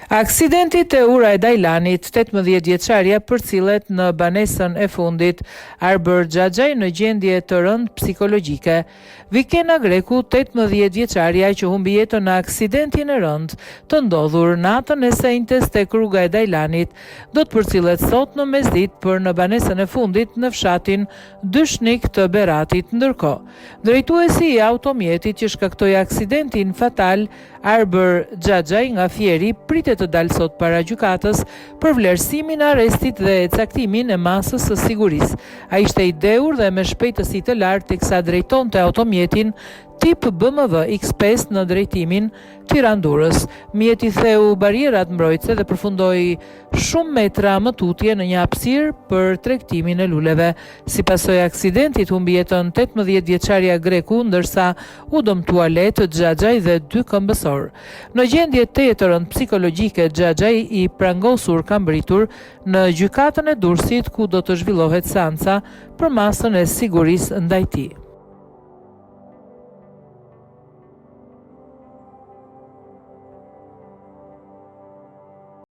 Aksidenti te Ura e Dajlanit, 18 vjeçarja përcillet në banesën e fundit, Arbër Xhaxhaj në gjendje të rëndë psikologjike. Vikena Greku, 18 vjeçarja që humbi jetën në aksidentin e rëndë të ndodhur natën e së enjtes tek rruga e Dajlanit, do të përcillet sot në mesditë për në banesën e fundit në fshatin Dyshnik të Beratit. Ndërkohë, drejtuesi i automjetit që shkaktoi aksidentin fatal, Arbër Xhaxhaj nga Fieri, pritet të dalë sot para gjykatës për vlerësimin e arrestit dhe caktimin e masës së sigurisë. Ai ishte i dehur dhe me shpejtësi të lartë teksa drejtonte automjetin tip BMW X5 në drejtimin Tiranë-Durrës. Mjeti theu barrierat mbrojtëse dhe përfundoi shumë metra më tutje në një hapësirë për tregtimin e luleve. Si pasojë e aksidentit humbi jetën 18 vjeçarja Greku, ndërsa u dëmtua lehtë Xhaxhaj dhe dy këmbësorë. Në gjendje tejet të rëndë psikologjike, Xhaxhaj i prangosur ka mbërritur në gjykatën e Durrësit ku do të zhvillohet seanca për masën e sigurisë ndaj tij.